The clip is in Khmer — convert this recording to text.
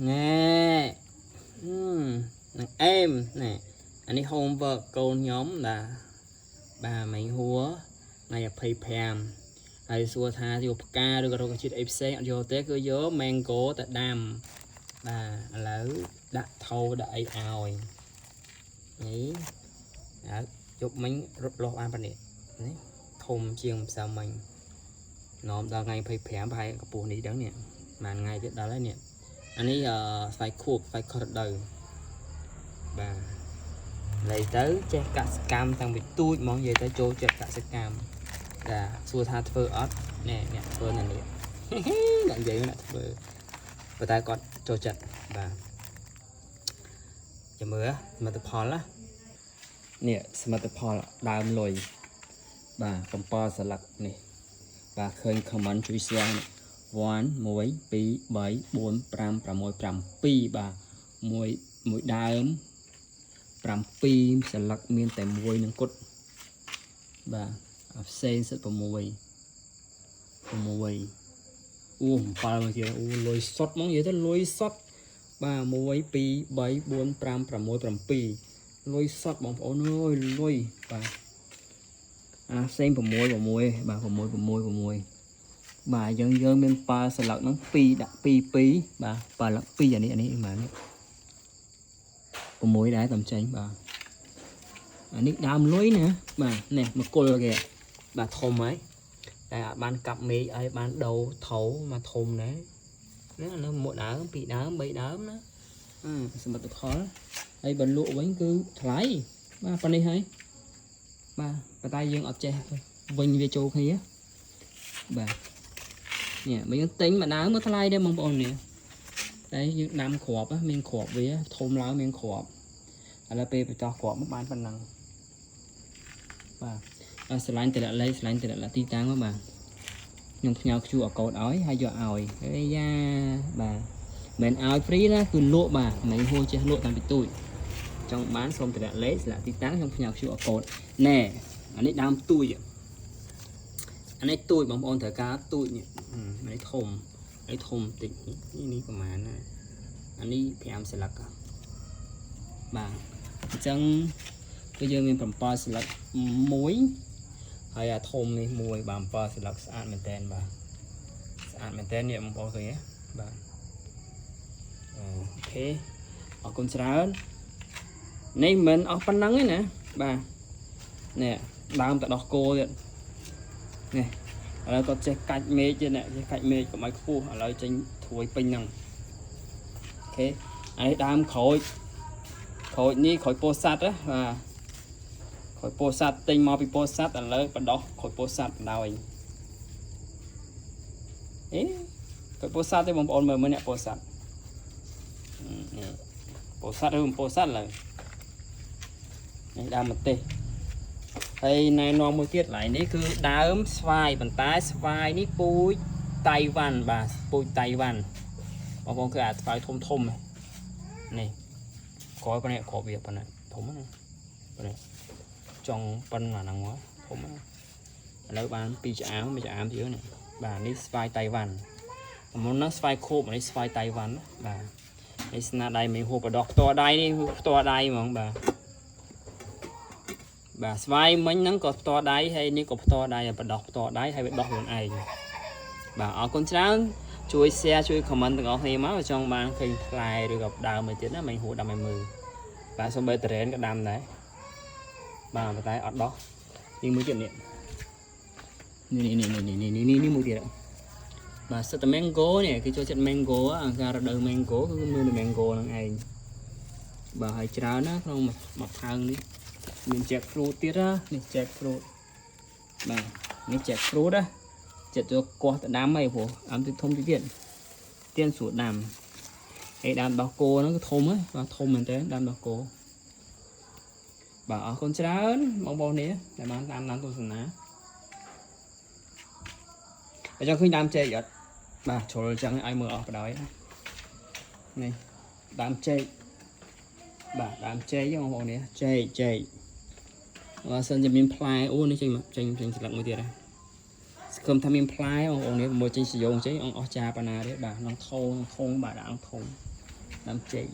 ណែអឺនឹងអេមណែអានេះ homework កូនខ្ញុំបាទបាទមីងហួរថ្ងៃ25ហើយសួរថាយកផ្កាឬក៏រុក្ខជាតិអីផ្សេងអត់យកទេគឺយក mango ទៅដាំបាទឥឡូវដាក់ថោដាក់អីឲ្យនេះហើយយប់មិញរត់លាស់បានប៉ុណ្នេះនេះធំជាងម្សិលមិញ នាំដល់ថ្ងៃ25ប្រហែលកម្ពស់នេះដឹងនេះមួយថ្ងៃទៀតដល់ហើយនេះអានេះអឺស្វាយខួបស្វាយខុសរដូវបាទលេទៅចេះកសិកម្មតាំងពីទូចហ្មងនិយាយទៅចូលចិត្តកសិកម្មបាទសួរថាធ្វើអត់ណែអ្នកធ្វើនៅនេះ អ្នកនិយាយអ្នកធ្វើប៉ុន្តែគាត់ចូលចិត្តបាទចាំមើលសមិទ្ធផលណានេះសមិទ្ធផលដើមលុយបាទ7សន្លឹកនេះ បាទឃើញ comment ជួយ share នេះ1 1 2 3 4 5 6 7បាទមួយមួយដើម7សន្លឹកមានតែមួយនឹងគត់បាទអាផ្សេងសិត6 6អូ7មកទៀតអូលុយសុតហ្មងនិយាយទៅលុយសុតបាទ1 2 3 4 5 6 7លុយសុតបងប្អូនអើយលុយបាទអាផ្សេង6 6បាទ6 6 6បាទយើងយើងមានប៉ាស្លឹកហ្នឹង2ដាក់2 2បាទប៉ាស្លឹក2អានេះអានេះម៉ានេះ6ដែរតំចេញបាទអានេះដើមលុយណាបាទនេះមកគល់គេបាទធំហើយតែអត់បានកាប់មេឃឲ្យបានដូរថោមកធំដែរណានៅមួយដើមពីរដើមបីដើមណាអឺសមិទ្ធផលហើយបើលក់វិញគឺថ្លៃបាទប៉ុណ្នេះហើយបាទប៉ុន្តែយើងអត់ចេះវិញវាចូលគ្នាបាទនេះបើយើងទិញមួយដើមមកថ្លៃដែរបងប្អូននេះតែយើងដាំគ្រាប់មានគ្រាប់វាធំឡើងមានគ្រាប់ឥឡូវពេលបញ្ចោះគ្រាប់មកបានប៉ុណ្ណឹងបាទអត់ស្រឡាញ់តម្លាក់លេខស្រឡាញ់តម្លាក់ទីតាំងមកបាទខ្ញុំផ្ញើ QR code ឲ្យហើយយកឲ្យអេយ៉ាបាទមិនឲ្យ free ណាគឺលក់បាទមិនហួរចេះលក់តាំងពីទូចចង់បានសូមតម្លាក់លេខស្លាកទីតាំងខ្ញុំផ្ញើ QR code ណែអានេះដើមទូចអានេះទូចបងប្អូនត្រូវការទូចនេះនេះធំនេះធំតិចនេះនេះប្រហែលណាអានេះ5ស្លឹកបាទអញ្ចឹងគឺយើងមាន7ស្លឹកមួយហើយអាធំនេះមួយបាទ7ស្លឹកស្អាតមែនតើបាទស្អាតមែនតើនេះបងប្អូនឃើញទេបាទ OK អរគុណច្រើននេះមិនអស់ប៉ុណ្ណឹងទេណាបាទនេះដើមតដោះគោទៀតនេះឥឡូវគាត់ចេះកាច់មេឃទៀតនេះចេះកាច់មេឃកុំឲ្យខ្ពស់ឥឡូវចេញត្រួយពេញហ្នឹង OK ហើយដើមក្រូចក្រូចនេះក្រូចពោធិ៍សាត់ណាបាទក្រូចពោធិ៍សាត់ទិញមកពីពោធិ៍សាត់ឥឡូវបដោះក្រូចពោធិ៍សាត់បណ្ដោយអេក្រូចពោធិ៍សាត់ទេបងប្អូនមើលមើលអ្នកពោធិ៍សាត់នេះពោធិ៍សាត់ឬមិនពោធិ៍សាត់ឥឡូវនេះដើមម្ទេសហើយណែនាំមួយទៀតកន្លែងនេះគឺដើមស្វាយប៉ុន្តែស្វាយនេះពូជតៃវ៉ាន់បាទពូជតៃវ៉ាន់បងប្អូនគឺអាស្វាយធំធំនេះក្រោយប៉ុណ្ណេះគ្រាប់វាប៉ុណ្ណេះធំណាប៉ុណ្ណេះចង់ប៉ុណ្ណាហ្នឹងមកធំណាឥឡូវបានពីរឆ្អាមមួយឆ្អាមទៀតនេះបាទនេះស្វាយតៃវ៉ាន់មុនហ្នឹងស្វាយខូបនេះស្វាយតៃវ៉ាន់បាទនេះស្នាដៃមីហួបបដោះផ្ទាល់ដៃនេះផ្ទាល់ដៃហ្មងបាទបាទស្វាយមិញហ្នឹងក៏ផ្ទាល់ដៃហើយនេះក៏ផ្ទាល់ដៃបដោះផ្ទាល់ដៃហើយវាដោះខ្លួនឯងបាទអរគុណច្រើនជួយ share ជួយ comment ទាំងអស់គ្នាមកចង់បានឃើញផ្លែឬក៏ដើមមួយទៀតណាមិញហួរដាំឲ្យមើលបាទសូម្បីតរ៉េនក៏ដាំដែរបាទប៉ុន្តែអត់ដោះនេះមួយទៀតនេះនេះនេះនេះនេះនេះនេះមួយទៀតបាទសិតតែ mango នេះគេចូលចិត្ត mango អាការរដូវ mango គឺមានតែ mango ហ្នឹងឯងបាទហើយច្រើនណាក្នុងមួយផើងនេះមាន jack fruit ទៀតណានេះ jack fruit បាទនេះ jack fruit ណាចិត្តយកកោះទៅដាំអីព្រោះអាំទីធំតិចទៀតទៀនស្រួលដាំហើយដើមដោះគោហ្នឹងគឺធំហ៎បាទធំមែនតើដើមដោះគោបាទអរគុណច្រើនបងប្អូននេះដែលបានតាមដានទស្សនាហើយចង់ឃើញដើមចេកអត់បាទជ្រុលចឹងឲ្យមើលអស់បណ្ដោយណានេះដើមចេកបាទដើមចេកបងប្អូននេះចេកចេកបើសិនជាមានផ្លែអូនេះចេញមកចេញចេញស្លឹកមួយទៀតណាសង្ឃឹមថាមានផ្លែបងប្អូននេះមួយចេញសយងចេញអស់ចាប៉ាណាទៀតបាទក្នុងធងធងបាទដាក់ធង ដើមចេក